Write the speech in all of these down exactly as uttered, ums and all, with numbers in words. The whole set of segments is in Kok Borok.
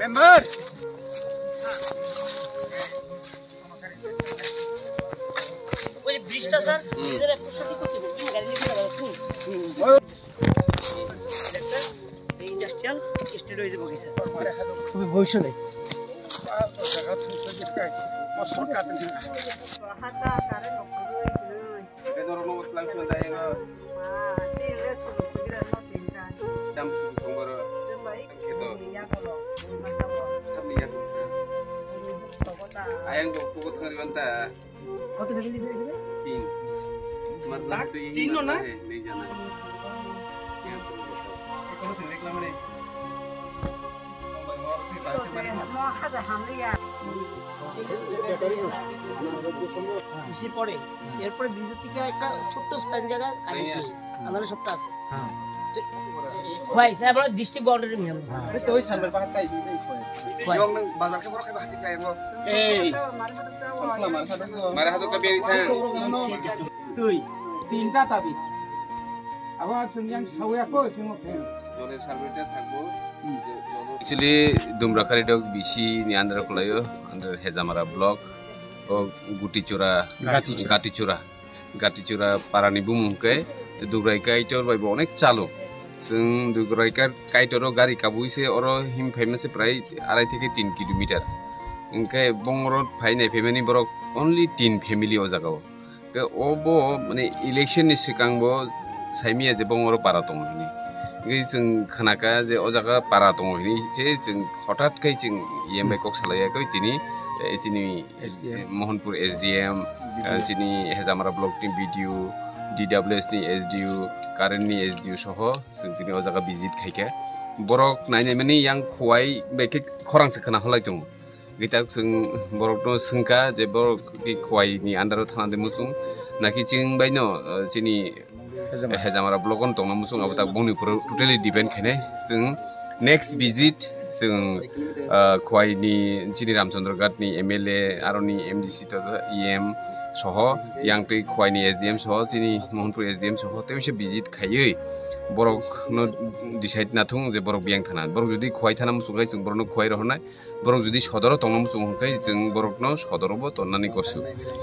মেম্বার। ওই যে ব্রিজটা, স্যার, হুম। ব্রিজের এক পাশে কি করতে হবে? তুমি গাড়ি নিয়ে যাবে, হুম। হুম। এই ইন্ডাস্ট্রিয়াল এস্টেট হয়ে যাবো কি, স্যার? তুমি বসে নেই। Ayang ko kuko thang riban ta. Kota family dia ini? Tin. Matlab tak, tu tin lo na? Nahi jana. বেশি পড়ে। এরপরে ব্রিজের থেকে একটা ছোট্ট স্প্যান জায়গা কারেন্ট নেই। আন্দারে সবটা আছে। হ্যাঁ। তো, ভাই, তারপরে ডিস্ট্রিক্ট বাউন্ডারি নিয়ম। হ্যাঁ। তো ওই সামনের পাহাড়টা এই, এই, এই। ভাই। এই। মারা হাতো কবি এই খান। তুই তিনটা তাবিজ। আবার শুনলাম সাউয়া কো শুনো। জলের সার্ভেটা থাকবো। Actually, Dumrakari dok bisi ni under kulayo, under Hejamara block, o Gutichura, Gatichura. Gatichura. Gatichura parani bumung hwnkhe Dugrai Kaitor bai bo onek chalo. Chwng Dugrai Kai-, Kaitor o gari kabui se oro him phaima se prai arai theke tin kilometer. Hwnkhe bongoro phainai phaimani borok only tin family o jaga o. Hwnkhe obo mane election ni swkang bo saimaya je bongoro para tongo hwnwi. Hwnkhe chwng khnakha je o jaga para tongo hwnwi se chwng hothat khai chwng E M bai kok salaiya khe tini, eh, chini S D M. Mohanpur S D M, B D O. Eh, chini Hejamara block ni B D O, D W S ni S D O, current ni S D O soho chwng tini o jaga visit khaikha. Borok nainai mani yang Khowai bai khe khorang se khna halai tongo. Gitak chwng borokno swngkha je borok ki Khowai ni under o thana de muchung naki chwng baino, eh, chini Hejamara. Hejamara block on tongna muchung abo tak bongni poro totally depend khainai. Chwng next visit chwng, ah, Khowai ni chini Ramchandra Ghat ni M L A, aroni M D C to E M soho, yang twi Khowai ni S D M soho, chini Mohanpur S D M soho, tei bisa visit khaiwi borok no decide na thung je borok biyang thana. Borok jodi Khowai thana muchung khai chwng borok no Khowai rohornai. Borok jodi sodoro tongna muchung hwnkhe chwng borokno sodoro bo tonnani gosu.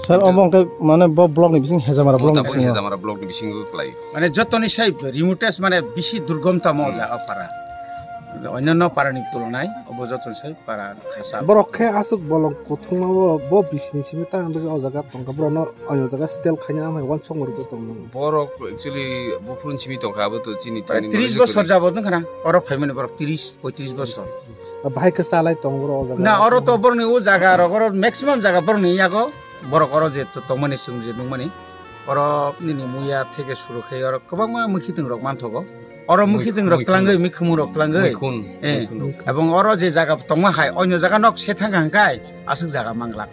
Sir, omo hwnkhe mane bo block ni bising Hejamara block ni bisingo. Hejamara block ni bisingo kwlai. Mane jotoni sai remotest mane bisi durgom tamo jaga para. Onno no para ni tulonai obo jotoni sai para khasa. Borok khe aswk bolong kuthungma bo, bo bisini simi tang dagi o jaga tongkha borokno o jaga style khaina amai wansok murdo tongmani. Borok actually buphuruni simi tongkha abo to chini tini tris bosor jabo dongkhana oro phaimani borok tris. Poitris bosor. Bahai khe chalai tongo bro o jaga. Na, oro to borokni o jaga rok, oro maximum jaga borokni yago, borok oro je to-, tongmani chwng je nukmani, oro nini muya theke suru khe oro kwbangma mwkhitwng rok manthogo. Oro mwkhitwng rok twlangwi, mikhumung rok twlangwi. Mikhun. Eh, mikhun rok. Ebong oro je jaga tongma hai, onyo jaga nok se thangkha hwnkhe aswk jaga manglak.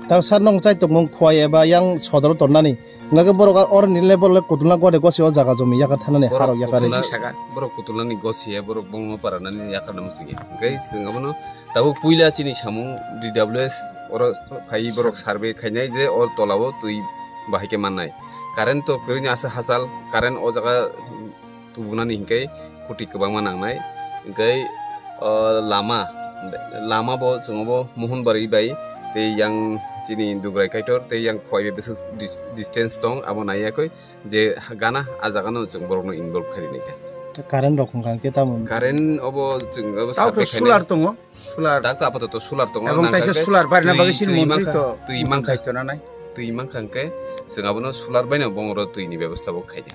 Tang sar nong chai tongmung Khowai eba yang sodoro tonnani. Hingke borok oro ni level le kutulna gode gosi o jaga jomi yakar thanani borok harok yakar kutulna, saka. Borok kutulnani gosi ya, borok bongno paranani yakar namu sigi. Hingke sing abono tabuk puila chini samung D W S oro phai borok survey khainai je o tola o twi bahai khe mannai. Current to kwrwini asa hachal, current o jaga tubunani hingke koti kwbangma nangnai. Hingke, o, lama, lama bo chwng bo Mohonbari bai tei yang chini Dugrai Kaitor tei yang Khowai bai bwswk dis-, distance tong, abo naiya koi je gana a jaga no chwng borok no involve kharinai kha. Current rok hwnkha khe tamo? Current obo chwng obo tao survey khainai. Solar tongo. Solar. Dak to apatot solar tongo. Ebong nang kaisa khe solar barina twi, bagwi sini twi montri mankha, to. Twi mankha. Khai to nanai. Twi mankha hwnkhe chwng abono solar baino bongoro twi ni bebostha bo khaidi.